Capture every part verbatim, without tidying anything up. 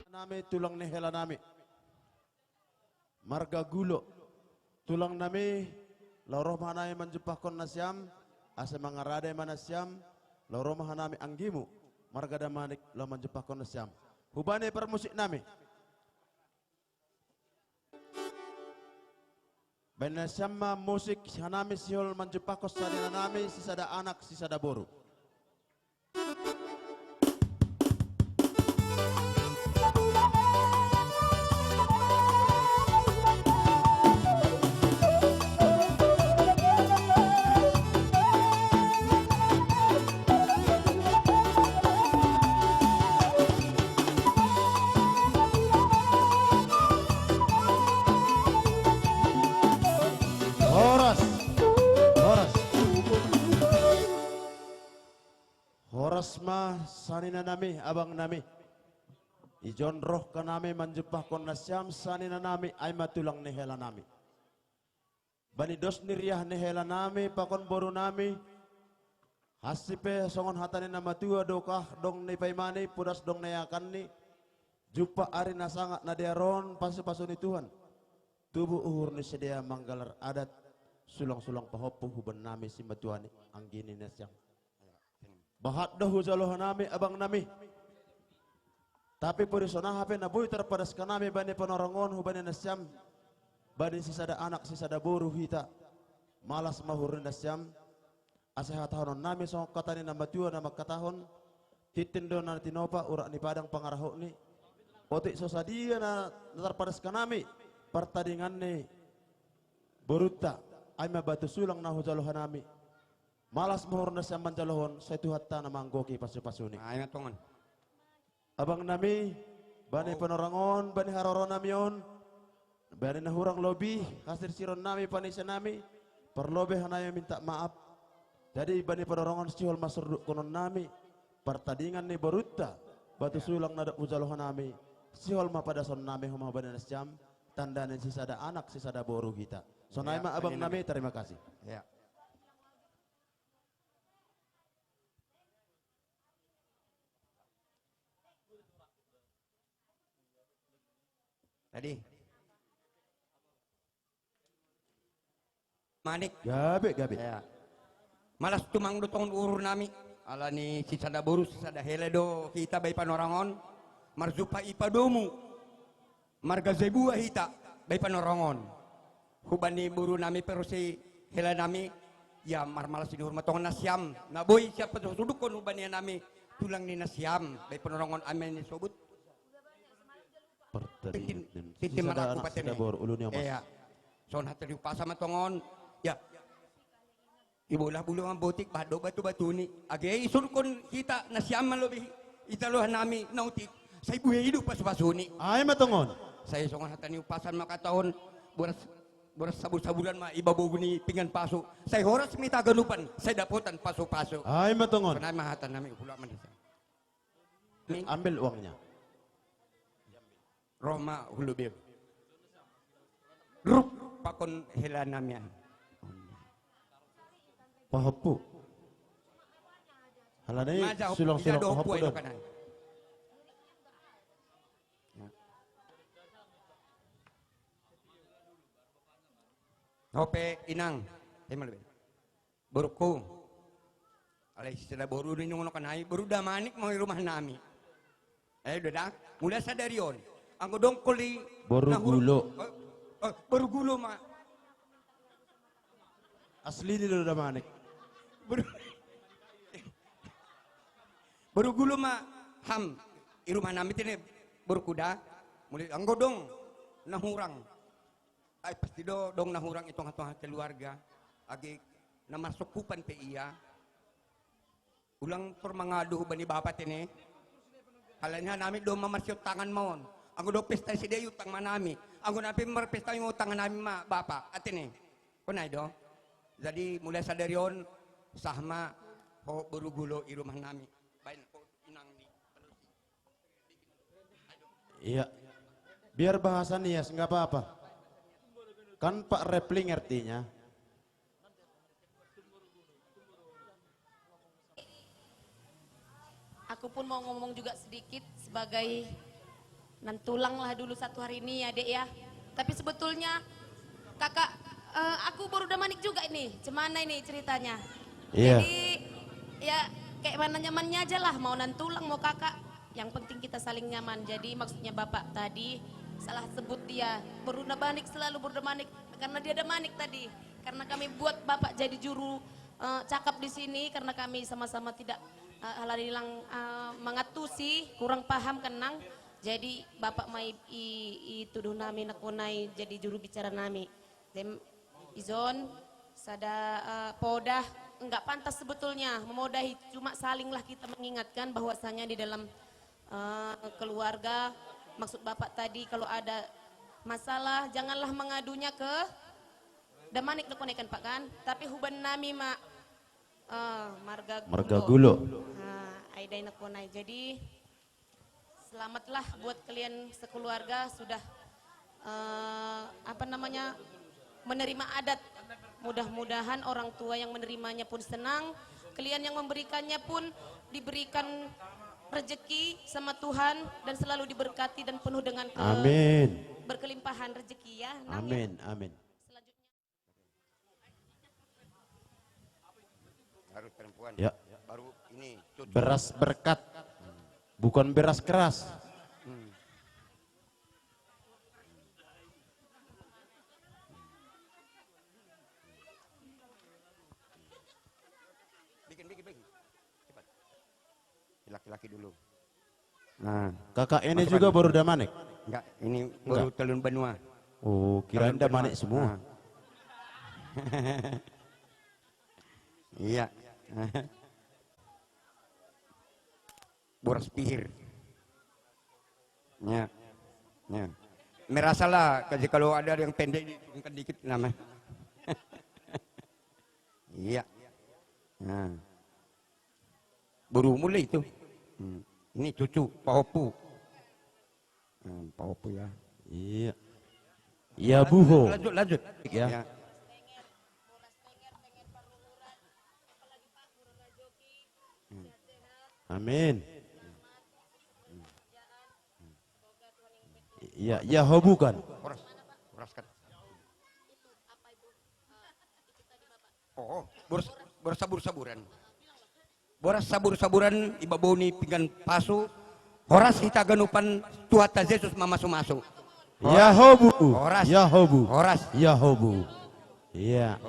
Nami tulang ni hela nami. Marga Gulo. Tulang nami, lao roh ma hanami manjumpahkon nasiam, asa mangaradai ma nasiam, lao roh ma hanami anggimu, marga Damanik, lao manjumpahkon nasiam. Hubani parmusik nami. Baen nasiam ma musik hanami sihol manjumpahkon sanina nami sisada anak sisada boru. Horas. Horas. Horas ma sanina nami, abang nami. Ijon roh hanami manjumpahkon nasiam sanina nami, ai ma tulang ni hela nami. Bani dos ni riah ni hela nami pakon boru nami. Hansi pe songon hata ni na matua, dokah dong na ipaimani, podas dong na iakanni. Jumpah ari na sangap na dear on, pasu-pasu ni Tuhan. Tubu uhur ni sidea manggalar adat, sulang-sulang pahompu huban nami simatuani, anggi ni nasiam. Bahat do hujalo hanami, abang nami. Tapi pudi sonaha pe na boi tarpadas hanami bani panorang on hubani nasiam, bani sisada anak sisada boru hita. Malas ma uhur ni nasiam. Asa hatahonon nami songon hata ni na matua na mangkatahon: Tintin do na tinopa, urat ni padang pangarahutni. Otik so sadia na tarpadas hanami partadingan ni borunta, ai ma batu sulang na hujalo hanami. Malas ma uhur ni nasiam manjalohon, sai Tuhanta na manggohi pasu-pasuni. Ai ma tongon. Abang nami, bani panorang on, bani haroro nami on, bani na hurang lobi hasirsiron nami, panise nami, parlobei hanami minta maaf. Jadi bani panorang on sihol ma surdukkonon nami partadingan ni borunta, batu sulang na dob hujalo hanami, sihol ma padason nami homa hubani nasiam, tanda ni sisada anak sisada boru hita. Sonai ma, abang nami, terima kasih. Tadi. Manik. Gabe, gabe. Malas tumang do tongon uhur nami. Ala ni sisada boru, sisada hela do hita bani panorang on. Marjumpah i padomu. Marga Zaibua hita bani panorang on. Hubani boru nami pe ro si hela nami, ia marmalas ni uhur ma tongon nasiam. Na boi siap pasudukon hubani nami tulang ni nasiam bani panorang on, ai ma ni sobut. Tintin, tintin marangkup, anak sisada boru, ulu ni omas. Ia. Songon hata ni umpasa ma tongon. Ia. Ibola bulu mambotik, bahat do batu-batuni. Age isudukon hita nasiam ma lobi, ijalo hanami na otik, sai buei do pasu-pasuni. Ai ma tongon. Sai songon hata ni umpasa ma mangkatahon: Boras, boras sabur-saburan ma i babogu ni pinggan pasu. Sai horas ma hita haganupan, sai dapotan pasu-pasu. Ai ma tongon. Sonai ma hata nami, huhut ma di. Ambil uangnya. Roh ma hu lobei. Rup pakon hela nami an. Pahompu. Alani sulang-sulang pahompu do. Ope inang. Ima lobei. Borungku. Alai sisada boru do ninna, nunga nai boru Damanik ma i rumah nami. Eh, udah dah. Mulai sadari on. Anggo dong koli boru Gulo. Eh, eh, boru Gulo ma. Asli ni do Damanik. Boru, boru Gulo ma ham i rumah nami, tene, borungku da. Mulai anggo dong na hurang. Ai pasti do dong na hurang i tonga-tonga keluarga, age na marsongkupan pe ia. Ulang tor mangadu hubani bapa, tene. Alani hanami do ma marsiutangan ma on. Anggo do pesta sidea iutang ma hanami. Anggo nami pe marpesta iutang hanami ma bapa, atene. Sonai do. Jadi mulai sadari on sah ma ho boru Gulo i rumah nami. Baen ho inang di. Iya. Biar bahasa Nias, nggak apa-apa. Kan Pak Repling artinya. Aku pun mau ngomong juga sedikit sebagai Nantulanglah dulu satu hari ini ya, Dek, ya. Tapi sebetulnya Kakak, eh, aku baru damanik juga ini. Cemana ini ceritanya? Iya. Jadi, ya, kayak mana nyamannya aja lah, mau nantulang, mau kakak. Yang penting kita saling nyaman. Jadi maksudnya Bapak tadi salah sebut dia. Baru damanik selalu, baru damanik. Karena dia damanik tadi. Karena kami buat Bapak jadi juru, eh, cakap di sini, karena kami sama-sama tidak, eh, halalilang, eh, mangatusi, kurang paham kenang. Jadi Bapak mai i, i tuduh nami nakonai jadi juru bicara nami. Dem izon sada, eh, podah, enggak pantas sebetulnya memodahi, cuma salinglah kita mengingatkan bahwasanya di dalam, eh, keluarga, maksud Bapak tadi kalau ada masalah janganlah mengadunya ke damanik nakonai kan, Pak, kan, tapi huban nami ma, eh, marga Marga gulo. Gulo. Nah, ai dai nakonai. Jadi selamatlah buat kalian sekeluarga sudah, eh, apa namanya, menerima adat. Mudah-mudahan orang tua yang menerimanya pun senang, kalian yang memberikannya pun diberikan rezeki sama Tuhan dan selalu diberkati dan penuh dengan ke- Amin. Berkelimpahan rezeki ya. Nang, ya. Amin, amin. Selanjutnya. Harus perempuan. Ya. Baru ini cucu. Beras berkat. Bukan beras keras. Hmm. Bikin, bikin, bikin. Cepat. Laki-laki dulu. Nah, kakak ini juga baru damanik? Enggak, ini baru telun benua. Oh, kirain damanik semua. Iya. Boras pihir. Ya. Ya. Merasalah, kalau ada yang pendek, diturunkan dikit nama. Iya. Nah. Baru mulai itu. Hmm. Ini cucu, Pak Opu. Hmm, Pak Opu ya. Iya. Ya, buho. Lanjut, lanjut. Ya. Ya. Hmm. Amin. Ya, ya, ho bukan. Horas, horas kan. Oh, boras, boras sabur-saburan. Boras sabur-saburan, iba boni pinggan pasu. Horas hita ganupan Tuhan ta Jesus mamasu-masu. Ya hobu. Horas. Ya hobu. Horas. Ya hobu. Iya.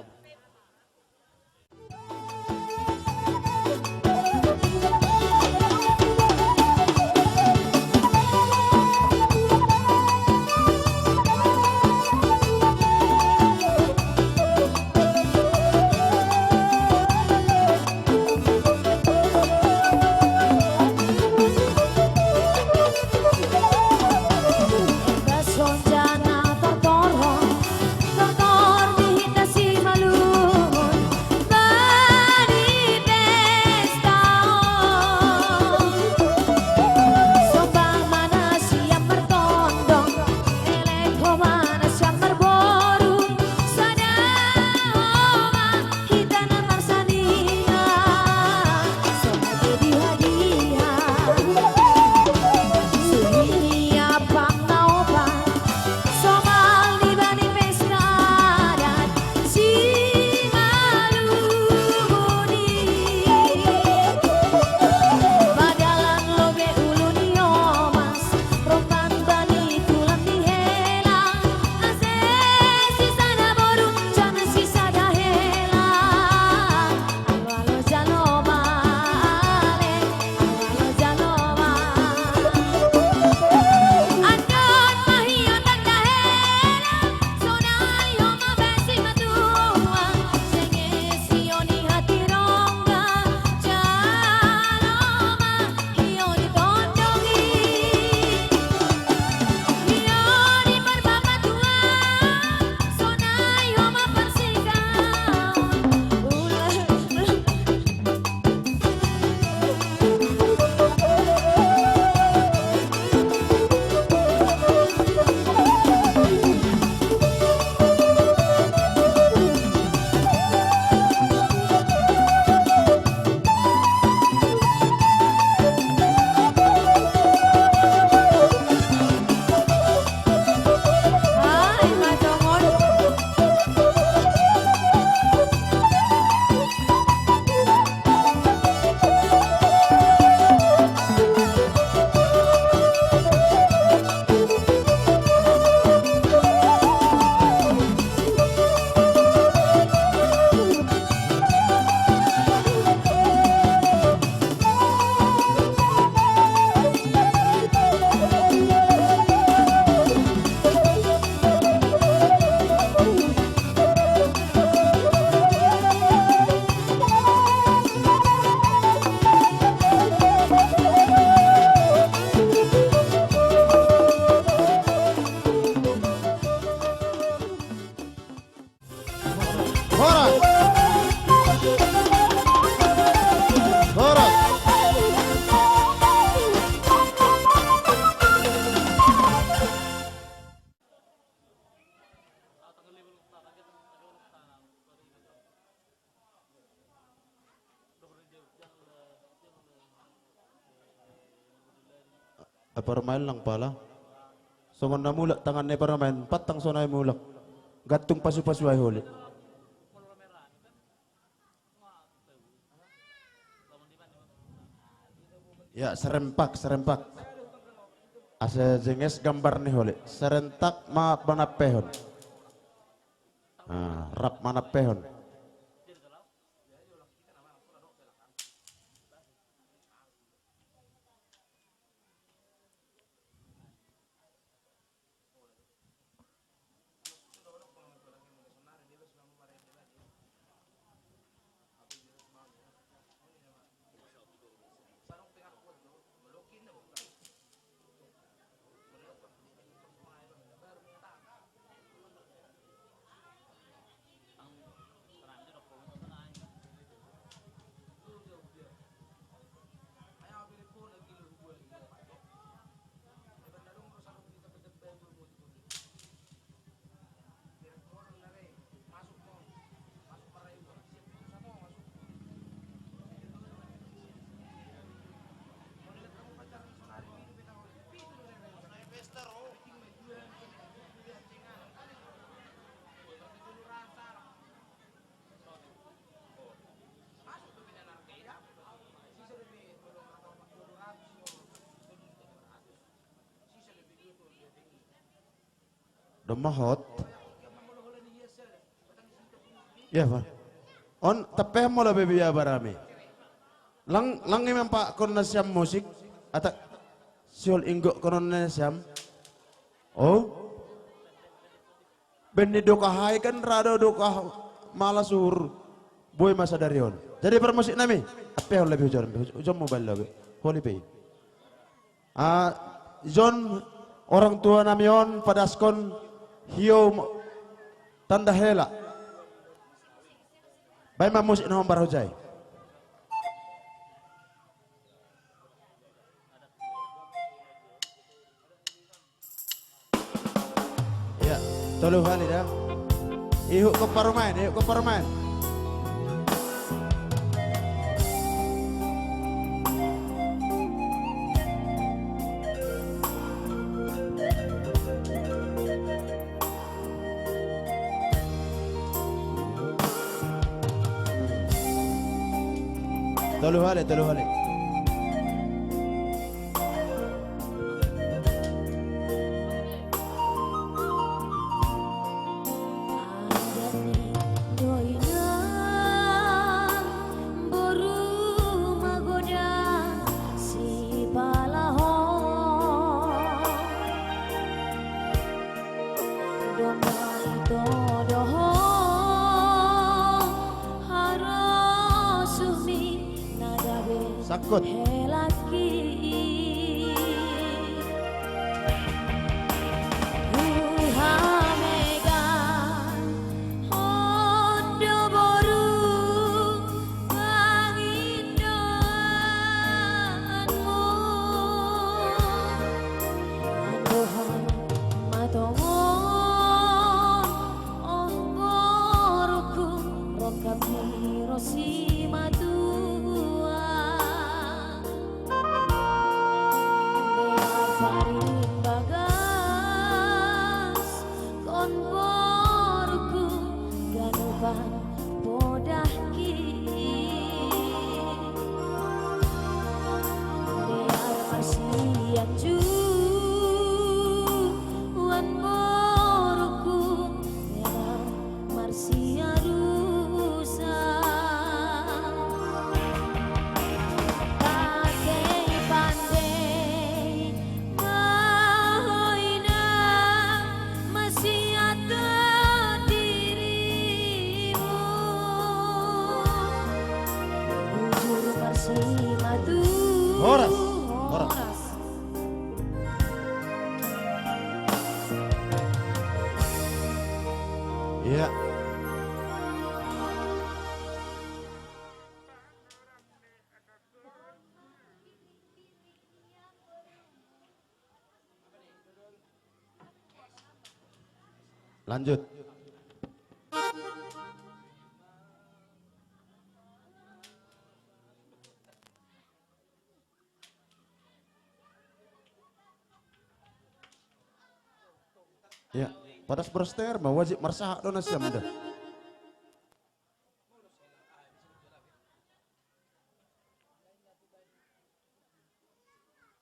Horas. Horas. Ai parmaen lang pala. Songon na mulak tangan ni parmaen, pantang sonai mulak. Gantung pasu-pasu ai holi. Ya, serempak, serempak. Asa jenges gambar ni holi. Serentak ma manampehon. Ah, rap manampehon. Domma hot. Ya, Pak. On, tampehon molo be bia barami. Lang, lang imam pak kon nasiam musik, ata sihol inggo konon nasiam. Oh. Benni dokah ai kan rado dokah malas uhur. Boi ma sadari on. Jadi parmusik nami. Ape on lebih hujan, hujan mobile lebih. Holi pe. Ah, John, orang tua nami on padaskon hiou mo-, tanda hela. Baen ma musik na hombar hujai. Ya, tolu hali da. Ihut ko parumaen, ihut ko parumaen. Tolu hali, tolu hali. Doinan boru magodang sipalaho. Domma ito doho harosuhmi na gabe sangkut helakki. Huhamega ondo boru pangindoanmu. Andohan matongon, oh boruku, rongkapmi ro simatua. Dea parimbagas kon boruku, ganupan podahki. Dea marsianjuan boruku, dea marsiarusan. Pake pande mahoina masiat dirimu. Bujur marsimatua. Horas. Horas. Iya. Lanjut. Ya, padas broster ma wajib marsahak do nasiam da.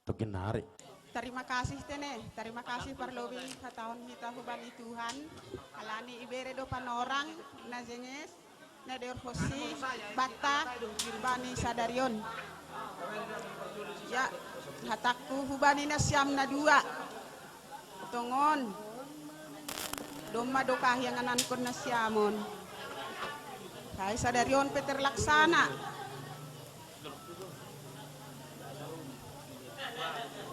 Tokin nari. Tarima kasih tene, tarima kasih parlobi hataon hita hubani Tuhan, alani ibere do panorang na jenges, na deor hosi banta bani sadarion. Ya, hatakku hubani nasiam na dua. Tongon. Domma do kahianganankon nasiamon. Sai sadarion pe terlaksana.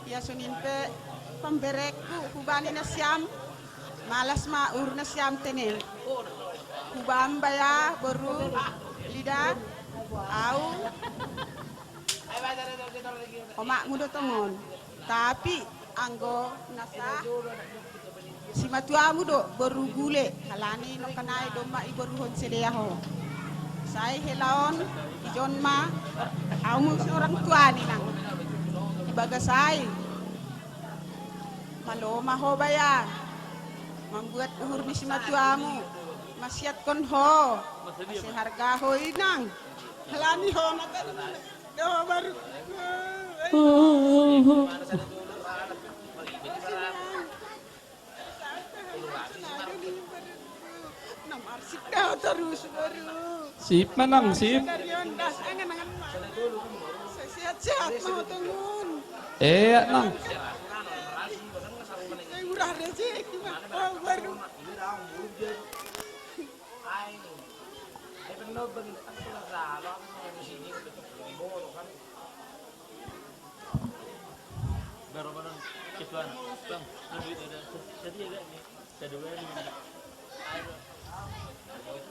Ya sonin pe pamberekku hubani nasiam. Malas ma uhur nasiam tene. Hubamba ya boru Lida. Au. Omakmu do tongon. Tapi anggo nasa simatuamu do boru Gule, halani nongkanai domma iboruhon sedea ho. Sai helaon ijon ma, au muse orang tua ni nang. Ibagas ai. Malo ma ho baya. Mambuat uhur ni simatuamu. Masiatkon ho. Ase harga ho inang. Halani ho na kan. Doa baru. Nah, marsik dah terus baru. Sip manang, sip. Dari ondas angan-angan mana. Sehat-sehat mau tengun. Eh, nang. Saya murah rezeki mah. Oh, baru.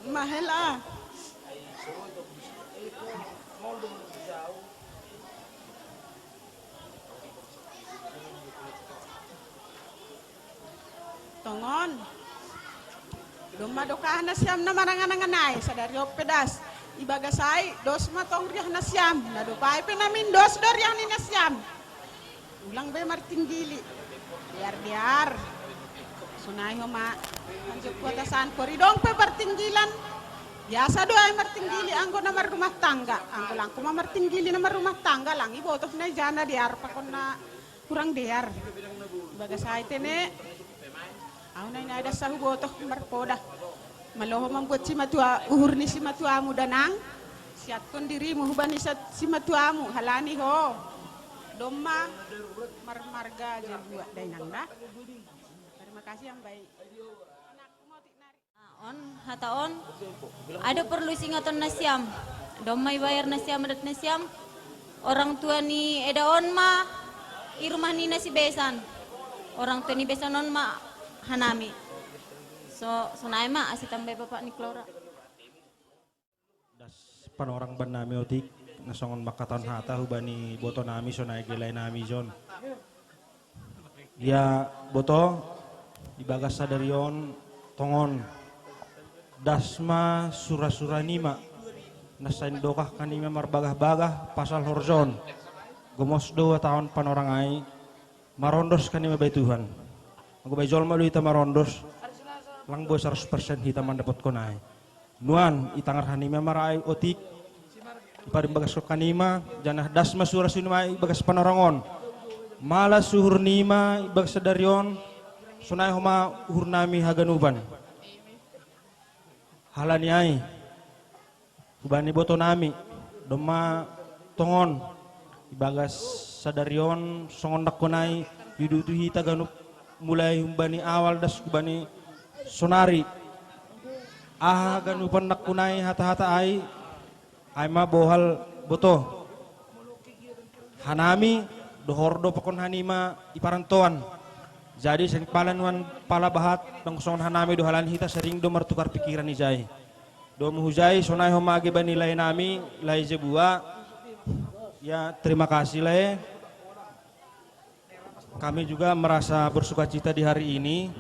Mahela. Tongon. Domma do kaha nasiam na manangan-angan ai, sadari on pe das. Ibagas ai, dos ma tong riah nasiam, na dope pe namin dos do riah ni nasiam. Ulang be martinggili. Dear-dear. Sonai homa. Anjo kuatasan kori dong pe martinggilan. Biasa do ai martinggili anggo na marrumah tangga. Anggo langku ma martinggili na marrumah tangga, lang ibotoh na ijana dear pakon na kurang dear. Ibagas ai tene. Au na inai dasa hubotoh marpoda. Maloho mambuat simatua, uhur ni simatuamu danang. Siatkon dirimu hubani sa-, simatuamu halani ho. Domma marmarga jabua dainang da. Terima kasih yang baik. On, hata on, ai do porlu siingaton nasiam. Domma ibayar nasiam adat nasiam. Orang tua ni eda on ma i rumah ni na sibesan. Orang tua ni besan on ma hanami. So, sonai ma ase tambai bapak ni Klora. Das panorang bannami otik, na songon mangkatahon hata hubani botonami sonai gelainami jon. Ia boto, ibagas sadari on tongon. Das ma sura-sura nima, na saindokah hanima marbagah-bagah pasal horjon. Gomos do taon panorang ai, marondos hanima bai Tuhan. Anggo bai jolma do hita marondos, lang boi saratus persen hita mandapotkon ai. Nuan, itangar hanima ma ra ai otik, iparimbagaskon hanima, janah das ma sura-sura nima ibagas panorang on. Malas uhur nima ibagas sadari on, sonai homa uhurnami haganupan. Halani ai, hubani botonami, domma tongon, ibagas sadari on songon nangkon ai, iuduti hita ganup mulai humbani awal das hubani sonari. Aha ganupan nangkon ai hata-hata ai, ai ma bohal boto. Hanami, dohor do pakon hanima i parantoan. Jadi seng pala nuan pala bahat, ndang songon hanami do halani hita sering do martukar pikiran ijai. Domu hujai, sonai homa age bani laenami, lae Jebua. Ya, terima kasih lae. Kami juga merasa bersukacita di hari ini.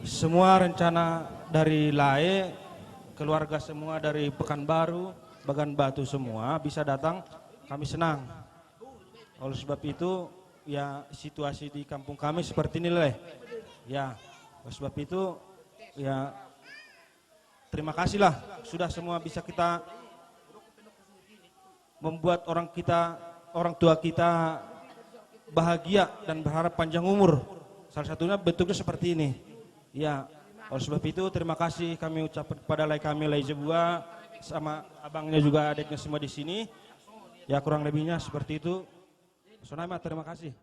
Semua rencana dari Lae, keluarga semua dari Pekanbaru, Bagan Batu semua bisa datang, kami senang. Oleh sebab itu, ya, situasi di kampung kami seperti ini, Leh. Ya, oleh sebab itu, ya, terima kasihlah sudah semua bisa kita membuat orang kita, orang tua kita bahagia dan berharap panjang umur. Salah satunya bentuknya seperti ini. Ya, oleh sebab itu terima kasih kami ucapkan kepada Lai kami, Lai Jebua, sama abangnya juga adiknya semua di sini. Ya, kurang lebihnya seperti itu. Sonai ma, terima kasih.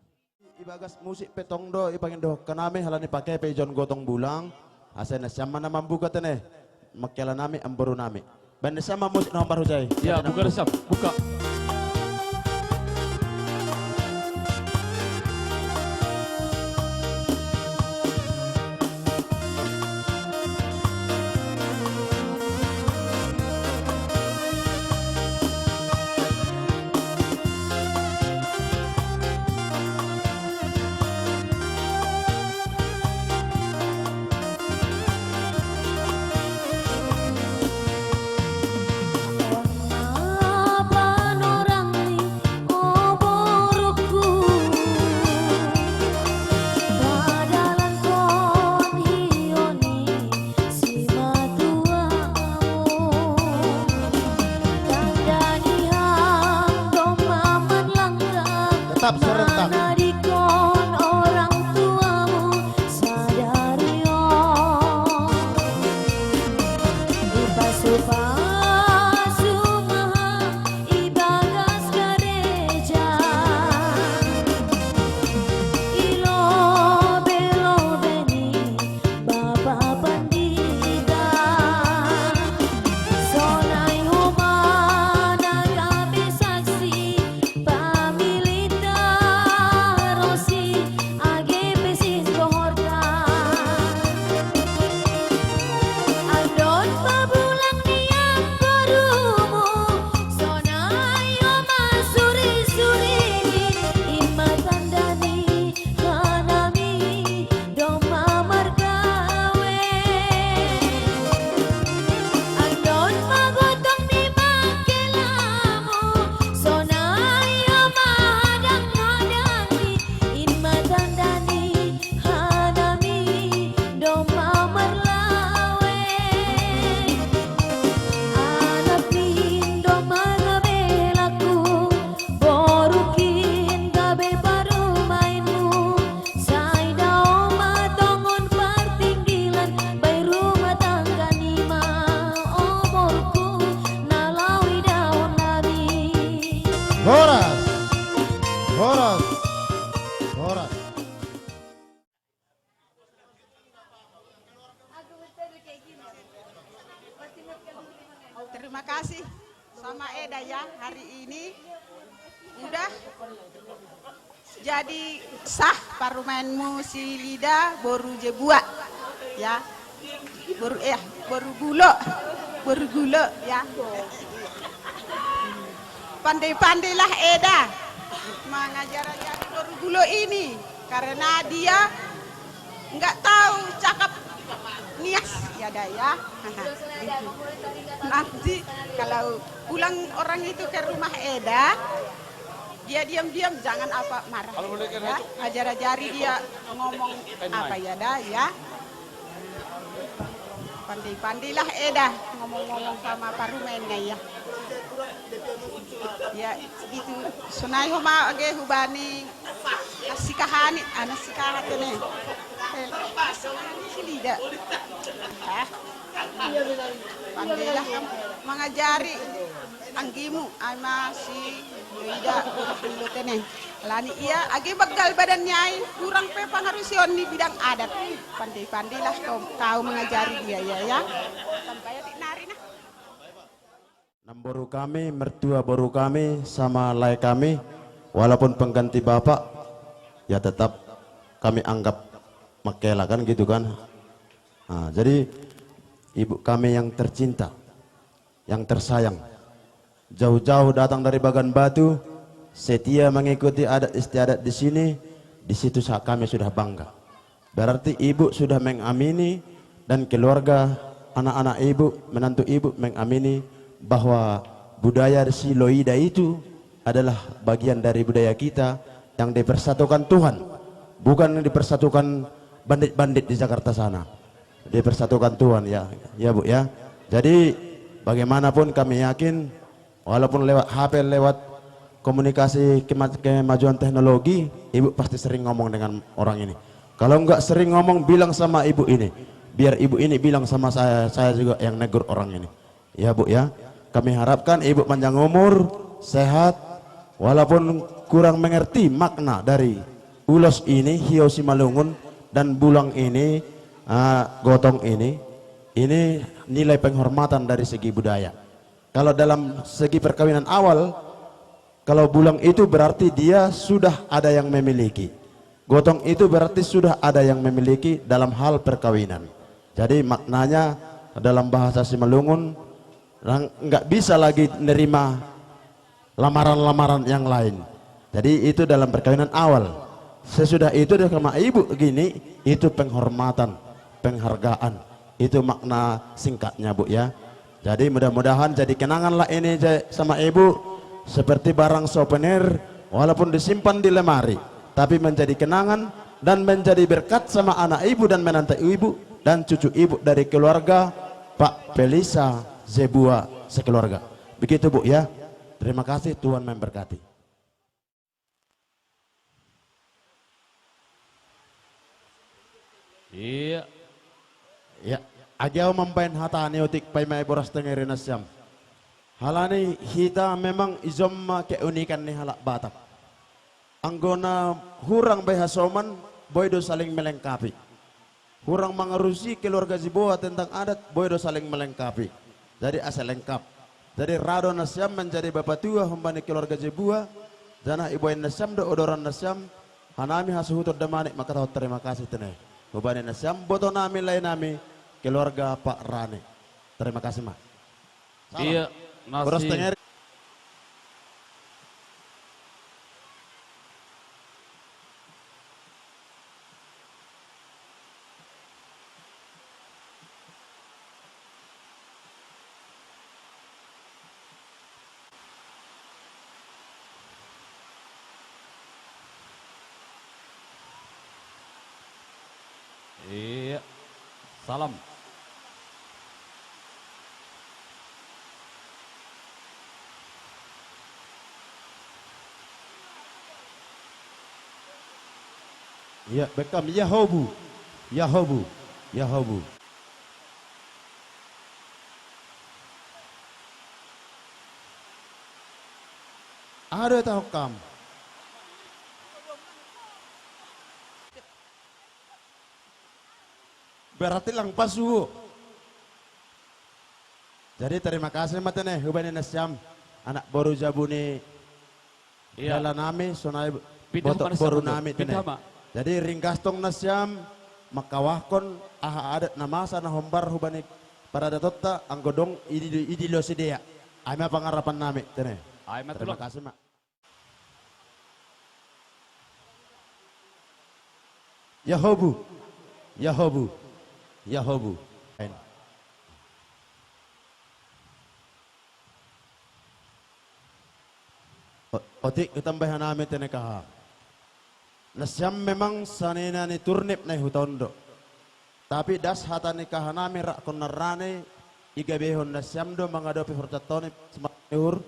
Ibagas musik pe tong do ipangindo kanami halani pake pe ijon gotong bulang. Asa na siamma na mambuka tene. Makkela nami amboru nami. Bande sama musik nomor hujai. Ya, buka resap, buka. Tetap serentak. Horas. Horas. Horas. Terima kasih sama Eda ya, hari ini udah jadi sah parumaenmu si Lida boru Jebua. Ya. Boru, eh, boru gulo. Boru gulo ya. Pandai-pandailah Eda mengajar-ajari boru gulo ini karena dia nggak tahu cakap nias ya, Da, ya. Nanti kalau pulang orang itu ke rumah Eda, dia diam-diam, jangan apa marah. Ya, ajar-ajari dia ngomong apa ya, Da, ya. Pandai-pandailah Eda ngomong-ngomong sama parumaennya ya. Ya, gitu. Sonai homa age hubani. Nasikahani, ah, nasikaha tene. Eh, si Lida. Ah. Pandailah kam mengajari anggimu, ai ma si Lida, guru tene. Lani ia age begal badannya ai, kurang pe pengaruh sion di bidang adat. Pandai-pandailah kau, kau mengajari dia ya, ya. Sampai nari nah. Namboru kami, mertua boru kami, sama lae kami, walaupun pengganti bapak, ya tetap kami anggap Makkela kan gitu kan. Nah, jadi ibu kami yang tercinta, yang tersayang, jauh-jauh datang dari Bagan Batu, setia mengikuti adat istiadat di sini, di situ sa-, kami sudah bangga. Berarti ibu sudah mengamini dan keluarga, anak-anak ibu, menantu ibu mengamini bahwa budaya Siloida itu adalah bagian dari budaya kita yang dipersatukan Tuhan, bukan dipersatukan bandit-bandit di Jakarta sana. Dipersatukan Tuhan, ya, ya, Bu, ya. Jadi bagaimanapun kami yakin, walaupun lewat H P, lewat komunikasi kema-, kemajuan teknologi, ibu pasti sering ngomong dengan orang ini. Kalau nggak sering ngomong, bilang sama ibu ini. Biar ibu ini bilang sama saya, saya juga yang negur orang ini. Ya, Bu, ya. Kami harapkan ibu panjang umur, sehat, walaupun kurang mengerti makna dari ulos ini, hio Simalungun, dan bulang ini, ah, gotong ini, ini nilai penghormatan dari segi budaya. Kalau dalam segi perkawinan awal, kalau bulang itu berarti dia sudah ada yang memiliki. Gotong itu berarti sudah ada yang memiliki dalam hal perkawinan. Jadi maknanya dalam bahasa Simalungun, lang-, nggak bisa lagi nerima lamaran-lamaran yang lain. Jadi itu dalam perkawinan awal. Sesudah itu dia sama ibu gini, itu penghormatan, penghargaan. Itu makna singkatnya, Bu, ya. Jadi mudah-mudahan jadi kenangan lah ini, ja-, sama ibu, seperti barang souvenir, walaupun disimpan di lemari, tapi menjadi kenangan dan menjadi berkat sama anak ibu dan menantu ibu dan cucu ibu dari keluarga Pak Pelisa Zebua sekeluarga. Begitu, Bu, ya. Terima kasih, Tuhan memberkati. Iya. Ya, agi au mambaen hata ni otik paima i boras tengeri nasiam. Halani hita memang ijom ma keunikan ni halak Batak. Anggo na hurang bai hasoman, boi do saling melengkapi. Hurang mangarusi keluarga Zebua tentang adat, boi do saling melengkapi. Jadi asa lengkap. Jadi ra do nasiam menjadi bapatua humbani keluarga Zebua, janah iboan nasiam do odoran nasiam, hanami hasuhuton damanik mangkatahon terima kasih tene. Humbani nasiam boto nami, lae nami, keluarga Pak Rane. Terima kasih, Mak. Salam. Iya, boras nasi. Tengeri. Iya. Salam. Iya, bekam, iya hobu. Iya hobu. Iya hobu. Aha do ita hokam? Berarti lang pasu. Jadi terima kasih ma tene, humbani nasiam, anak boru jabu ni, iya, hela nami, sonai, pindah boto ma nasiam boru nami tene. Pindah ma. Jadi ringgas tong nasiam, mangkawahkon aha adat na masa na hombar humbani paradatonta, anggo dong idi, idi lo sidea. Ai ma pangarapan nami tene. Ai ma. Terima kasih, Mak. Yahobu, Yahobu, Yahobu. O-, otik, hutambai hanami tene kaha. Nasiam memang sanina ni turnip na i huta on do. Tapi das hata ni kahanami rakkon na rane, i gabehon nasiam do mangadopi horjantoni simalah ni uhur,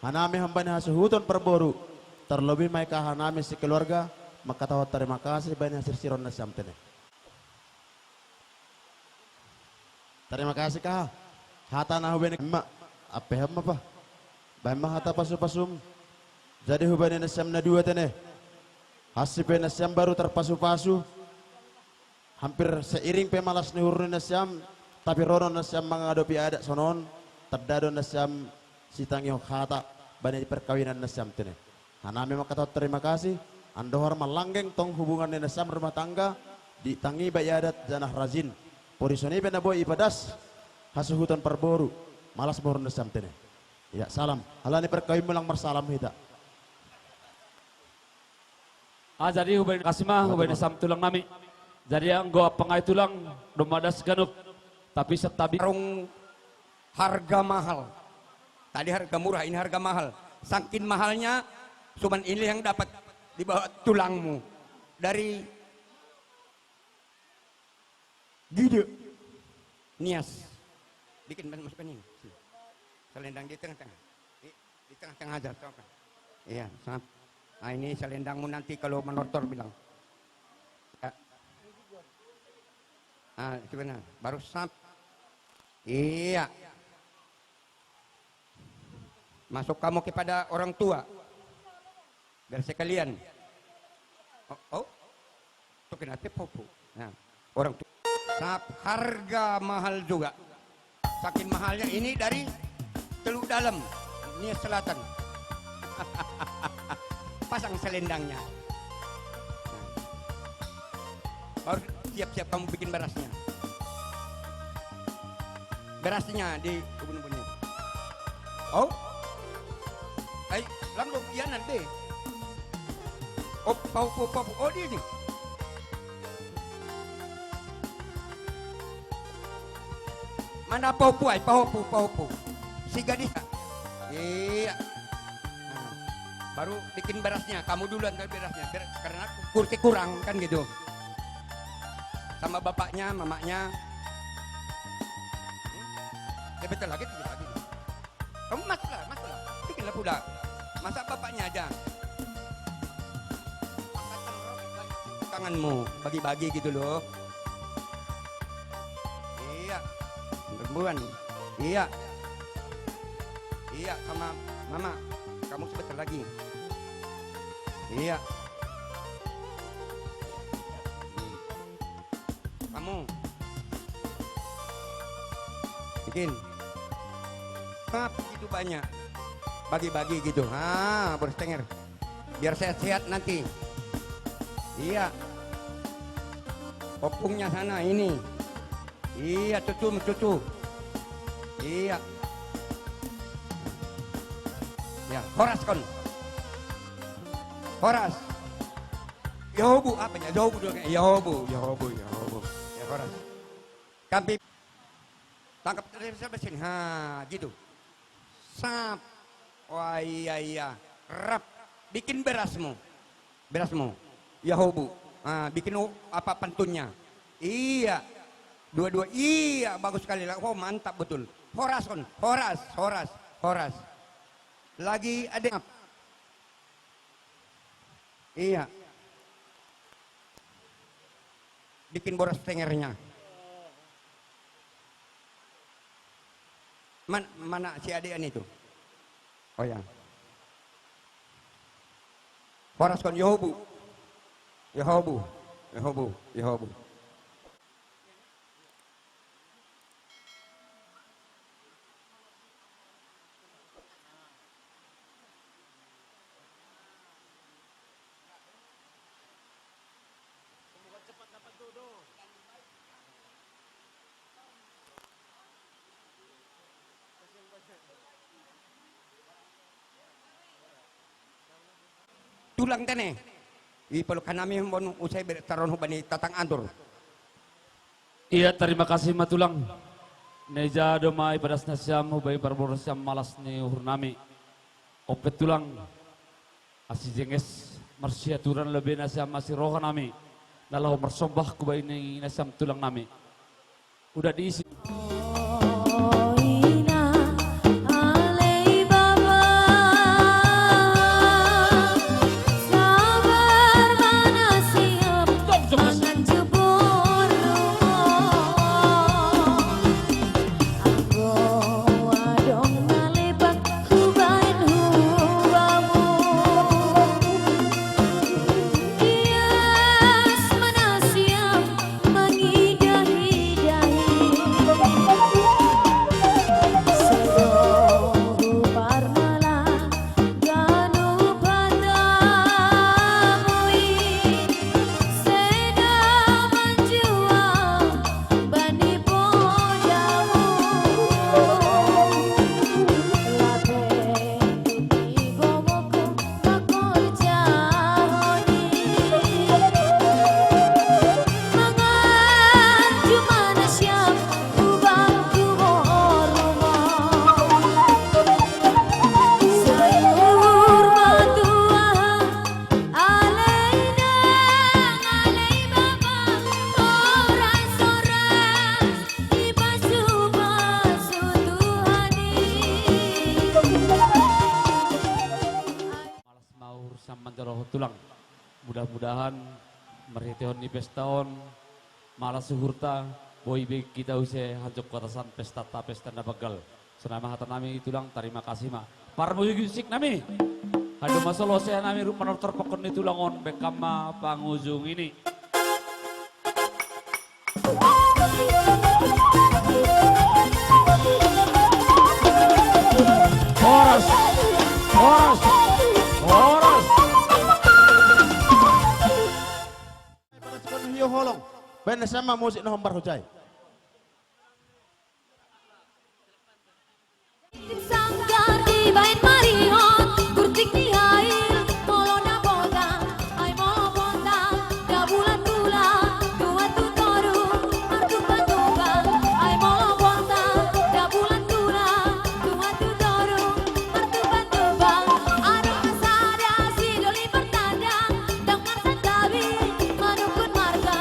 hanami humbani hasuhuton parboru, tarlobi ma i kahanami sikeluarga, mangkatahon tarima kasih bahen hasirsiron nasiam tene. Tarima kasih kaha. Hata na hubahen ma, ampe ham ma pa. Bahen ma hata pasupasum. Jadi hubahen nasiam na dua tene. Hansi pe nasiam baru tarpasupasu. Hampir seiring pe malas ni uhur ni nasiam, tapi ro do nasiam mangadopi adat sonon, tanda do nasiam sitangihon hata bani perkawinan nasiam tene. Hanami mangkatahon terima kasih, andohar ma langgeng tong hubungan ni nasiam rumah tangga, ditangi bai adat janah rajin. Porisoni pe na boi ipadas hasuhuton parboru, malas ma uhur nasiam tene. Ya, salam. Halani perkawinmu lang marsalam hita. Ah, jadi hubahen kasih ma, hubahen nasiam tulang nami. Jadi anggo apangai tulang, doma das ganup, tapi satabi. Warung harga mahal. Tadi harga murah, ini harga mahal. Saking mahalnya, cuman ini yang dapat dibawa tulangmu. Dari Gide. Nias. Bikin, masukkan ini. Sini. Selendang di tengah-tengah. Di, di tengah-tengah aja, coba. Iya, sap. Nah, ini selendangmu nanti kalau menortor bilang. Ya. Ah, itu benar. Baru sap. Iya. Masuk kamu kepada orang tua. Biar sekalian. Oh, oh. Itu kenapa popo? Nah, orang tua. Sap, harga mahal juga. Saking mahalnya ini dari Teluk Dalam, Nias Selatan. Pasang selendangnya. Nah. Baru siap-siap kamu bikin berasnya. Berasnya di ubun-ubunnya. Oh? Ai, langsung iya nanti. Oh, pau, pau, pau. Oh, dia ni. Mana pau, pau, ai, pau, pau, pau, pau. Si gadis. Iya. Nah, baru bikin berasnya. Kamu duluan dari berasnya. Ber-, karena kursi kurang kan gitu. Sama bapaknya, mamanya. Hmm? Ya betul lagi, tujuh lagi. Kamu masuklah, masuklah. Bikinlah pula. Masa bapaknya aja. Tanganmu, bagi-bagi gitu loh. Iya. Perempuan. Iya. Iya, sama mama. Kamu sebentar lagi. Iya. Kamu. Bikin. Maaf, gitu banyak. Bagi-bagi gitu. Ha, berstenger. Biar sehat-sehat nanti. Iya. Opungnya sana ini. Iya, cucu, cucu. Iya. Ya, horas kon. Horas. Yobu, apa ya? Yobu dulu. Yobu, Yobu, Yobu. Ya, horas. Kampi. Tangkap dari sebelah sini. Ha, gitu. Sap. Wah, iya, iya. Rap. Bikin berasmu. Berasmu. Yohobu. Ah, bikin u-, apa, pantunnya. Iya. Dua-dua. Iya, bagus sekali lah. Oh, mantap betul. Horas kon. Horas, horas, horas. Lagi ada. Iya. Bikin boras tengernya. Man-, mana si adean itu? Oh ya. Horas kon Yohobu. Yohobu. Yohobu. Yohobu. Tulang tene. Ipalokan nami hambon usai be-, taron hubani tatang atur. Iya, tarima kasih ma tulang. Neja do ma ipadas nasiam hubaen parboru nasiam malas ni uhur nami. Ompet tulang, asi jenges marsiaturan lobei nasiam asi roha nami. Na laho marsombah hubaen nasiam tulang nami. Udah diisi. Manjalo tulang. Mudah-mudahan marhitehon ni pesta on, mala suhurta, boi be hita use hanjuk batasan pestanta, pesta na banggal. Sonai ma hata nami tulang, tarima kasih ma. Parmusik nami. Haduan ma solo seha nami ruk manortor pokon ni tulang on, bengkam ma pangujung ini. Horas, horas, horas. Panasikon hio holong. Baen na sama musik na hombar hojai. Sanggar dibaen marihon, kurtik ni ai, molo na bonta, ai molo bonta, da bulan-bulan, dua tu toru, martupa-tupa, ai molo bonta, da bulan-bulan, dua tu toru, martupa-tupa, adong na sada si doli martanda, dang marsantabi, manukun marga,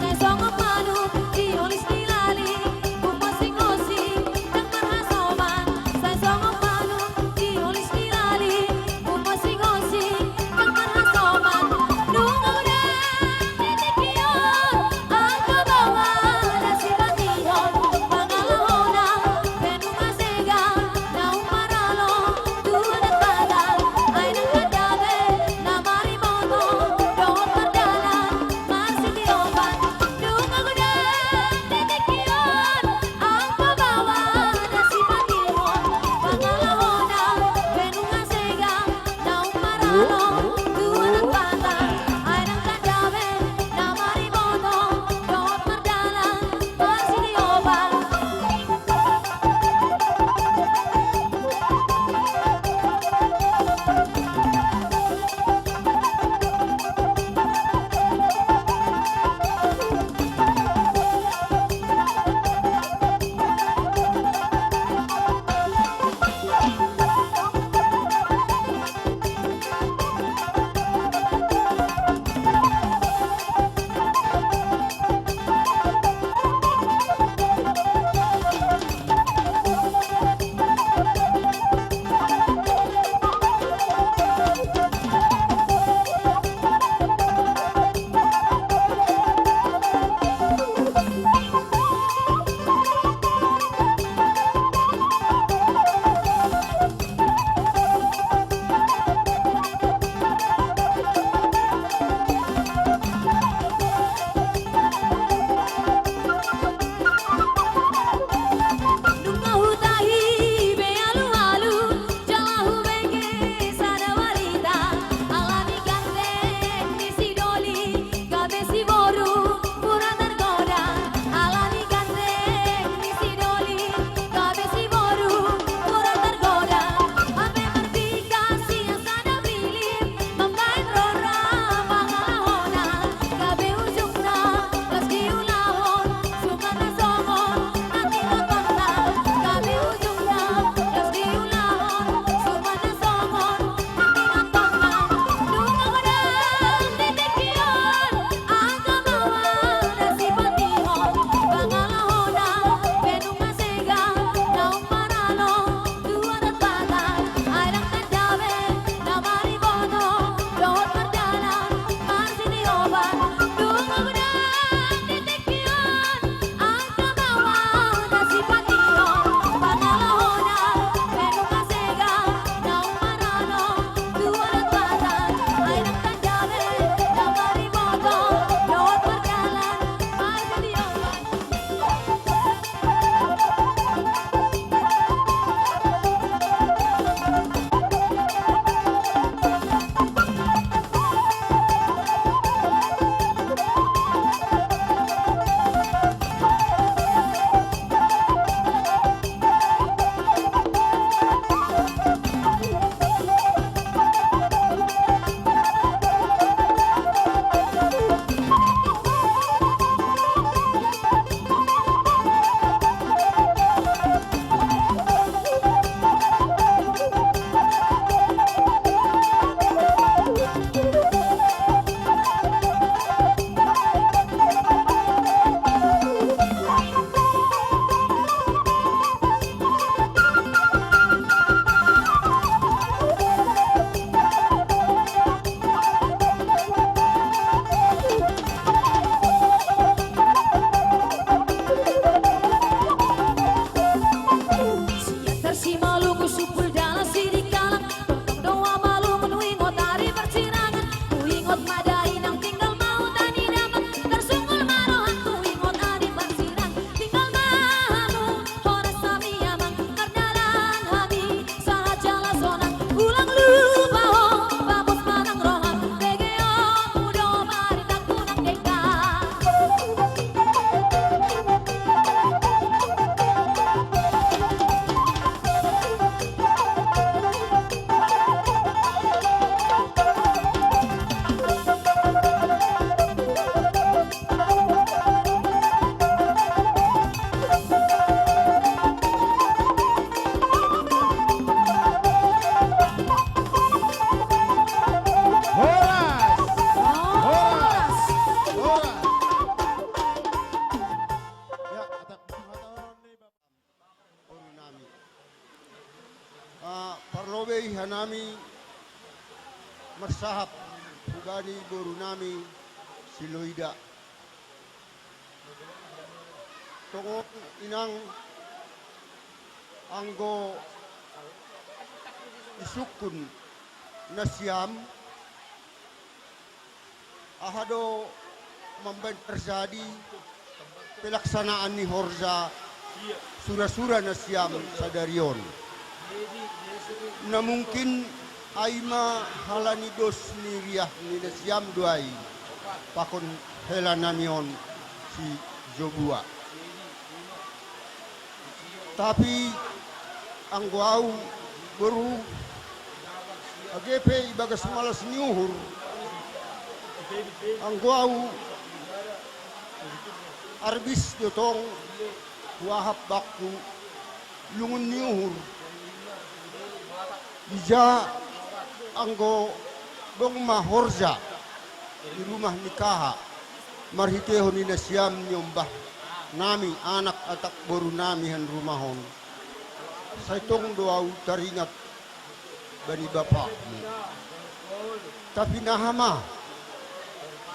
sai songon manuk, diolis Parlobei hanami marsahap hubani boru nami si Loida. Tongon inang, anggo isungkun nasiam, aha do mambaen terjadi pelaksanaan ni horja sura-sura nasiam sadari on. Na mungkin ai ma halani dos ni riah ni nasiam do ai pakon hela nami on si Jobua. Tapi anggo au, boru, age pe ibagas malas ni uhur, anggo au arbis do tong huahap bakku lungun ni uhur. Ija anggo dong ma horja di rumah ni kaha marhitehon ni nasiam niombah nami anak atap boru nami han rumah on, sai tong do au taringat bani bapakmu. Tapi naha ma,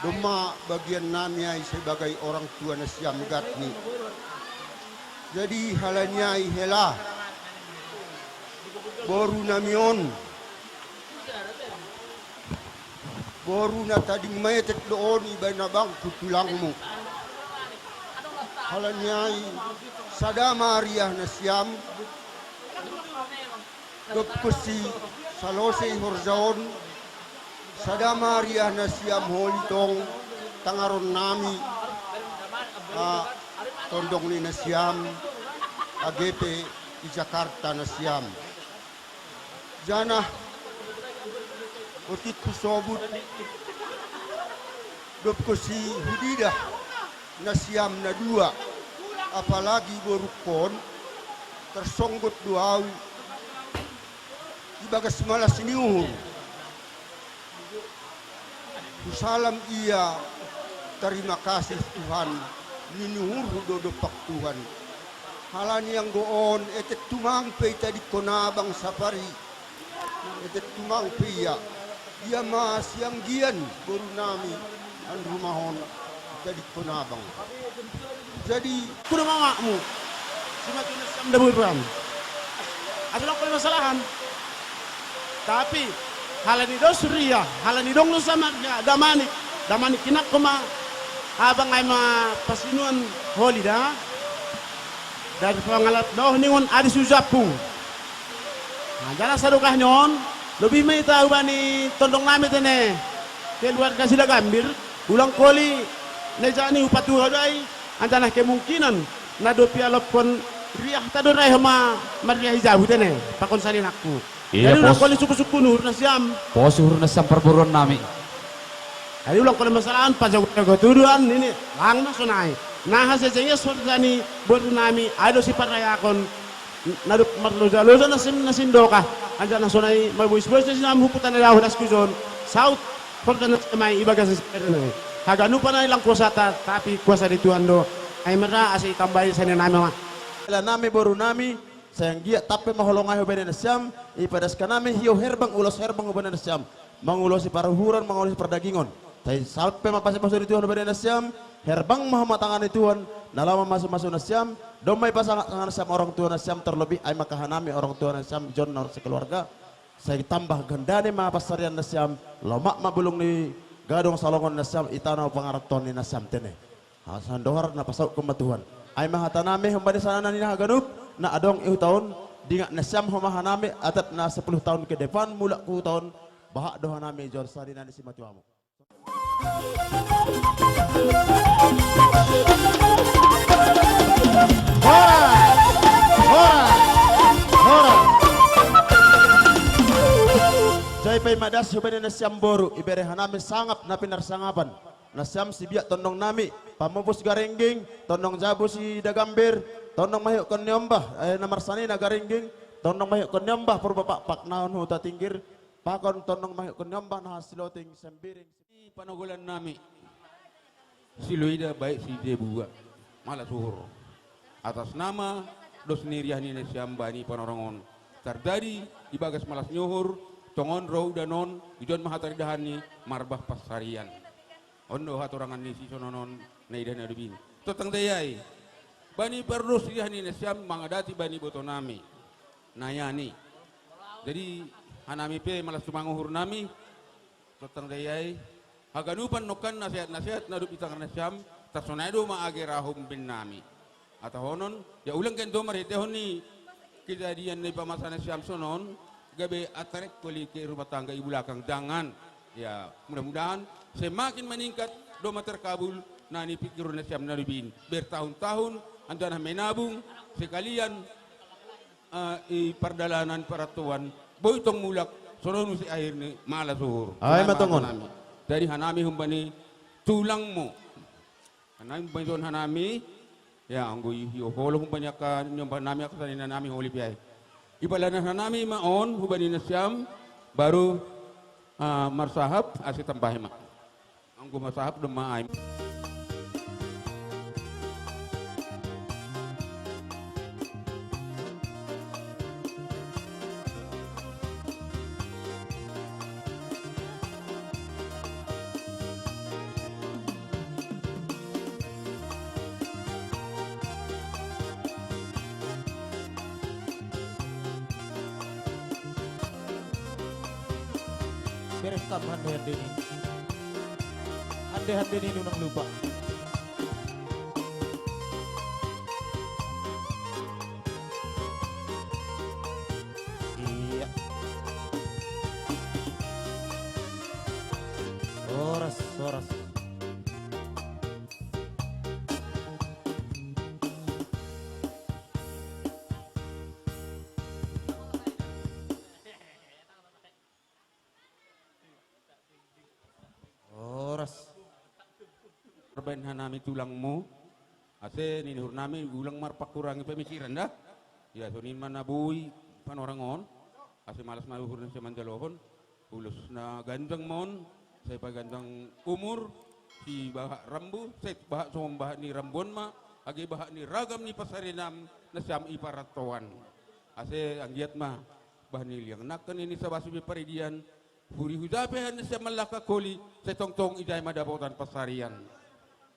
domma bagian nami ai sebagai orang tua nasiam gatni. Jadi halani ai hela boru nami on, boru na tading maetek do on ibaen abangku tulangmu. Halani ai sada ma riah nasiam, dob konsi salose horja on, sada ma riah nasiam holi tong tangaron nami, ah, tondong ni nasiam, age pe i Jakarta nasiam. Janah otik husobut, dob konsi hudidah nasiam na dua, apalagi borungkon, tarsonggot do au ibagas malas ni uhur. Husalam ia, tarima kasih Tuhan, nini uhurhu do dompak Tuhan. Halani anggo on etek tumang pe itadingkon abang sapari, etek tumang pe ia. Ia ma sianggian boru nami an rumah on itadingkon abang. Jadi kuda mamakmu, si matu nasiam daburan. Asa dong permasalahan. Tapi halani dos riah, halani dong do sama damanik, damanik kinangko ma abang ai ma pasinuan holi da. Dari pangalap doh ningon adi sujapung. Nah, jala sadokah ni on, lebih ma ita hubani tondong nami tene keluarga sida gambir, ulang koli na jani upatuha do ai, anjanah kemungkinan na dob ialophon riah tador ai homa marriah i jabu tene pakon saninangku. Iya, jadi ulang pos. Koli sukku-sukku nuhur nasiam. Pos uhur nasiam parboruan nami. Jadi ulang koli masalahan pajago-jago tuduan nini, lang ma sonai. Naha sejenges horja ni boru nami ai do siparayakon. Na dob marloja-loja nasiam na sindokah, anjaha na sonai mabois-bois nasiam hukuta na daoh das kujon, saut horja nasiam ai ibagas ni sipere nai. Haganupan ai lang kuasata, tapi kuasa ni Tuhan do. Ai mara asa itambai sene nami ma. Ela nami boru nami, sai anggiat tampe ma holong ai hubani nasiam, ipadaska nami hiou herbang ulos herbang hubani nasiam. Mangulosi paruhuran, mangulosi pardagingon. Sai sampe ma pasu-pasu ni Tuhan hubani nasiam, herbang ma homa tangan ni Tuhan, na laho mamasu-masu nasiam, domma ipasangat tangan nasiam orang tua nasiam, terlebih ai ma kahanami orang tua nasiam, John na sekeluarga. Sai tambah gandane ma pansarian nasiam, lomak ma bulung ni gadong salongon nasiam, i tano pangarantoan ni nasiam tene. Asa ndohar na pasaukkon ma Tuhan. Ai ma hatanami homa di sana na nina haganup, na adong i huta on, dingat nasiam homa hanami atap na sepuluh tahun ke depan mulak ku huta on, bahak do hanami jor sanina ni simatuamu. Hora! Hora! Hora! Jai paima das hubani nasiam boru, ibere hanami sangap na pinarsangapan. Nasiam sibiak tondong nami, pamupus Garengging, tondong jabu si Dagambir, tondong mahiukkon ni ombah, eh, na marsanina Garengging, tondong mahiukkon ni ombah Purba Pakpak na on huta Tinggir, pakon tondong mahiukkon ni ombah na hasiloting Sembiring. Panogolan nami, si Loida baik si Jebua, malas uhur. Atas nama dos ni riah ni nasiam bani Panorang on, Tarjadi ibagas malas ni uhur, tongon ro udan on, ijon ma hataridahan ni marbah pansarian. On do hatorangan ni sisonon on na idah na dob in. Tongtong dai ai. Bani pardos idah ni nasiam mangadati bani botonami. Nayani. Jadi hanami pe malas tumang uhurnami. Tongtong dai ai. Haganupan nongkan nasehat-nasehat na dob itangar nasiam, tarsonai do ma age ra humben nami. Hatahonon, ya ulang gento marhitehon ni kejadian na ipamasa nasiam sonon, gabe atarek koli ke rumah tangga i belakang, jangan. Ya, mudah-mudahan semakin meningkat, doma terkabul na nipikirhon nasiam na dob in. Bertahun-tahun, antonah menabung, sekalian, eh, i pardalanan parantoan, boi tong mulak, sonon muse akhirna, malas uhur. Ai ma tongon. Jadi hanami humbani tulangmu. Hanami humbani tuan hanami, ya anggo i, i holo humbani angka, ni ompa nami angka sanina nami holi pe ai. Ipalanan hanami ma on, humbani nasiam, baru, ah, marsahap, ase tambahi ma. Anggo marsahap domma ai. Beres tam hande-hande ni. Hande-hande ni unang lupa. Iya. Horas, horas. Horas. Marbahen hanami tulangmu, ase nini uhurnami ulang marpangkurangi pemikiran da. Ya, songon i ma na boi panorang on, ase malas ma uhur nasiam manjalohon, ulos na ganjang ma on, sai paganjang umur, sai bahat rambu, sai bahat songon bahat ni rambu on ma, age bahat ni ragam ni pansariannami nasiam i parantoan. Ase anggiat ma, bahat ni liang nangkin i sabasu pe paridian, huri hujape hana sian mallangka holi, sai tongtong ijai ma dapotan pansarian.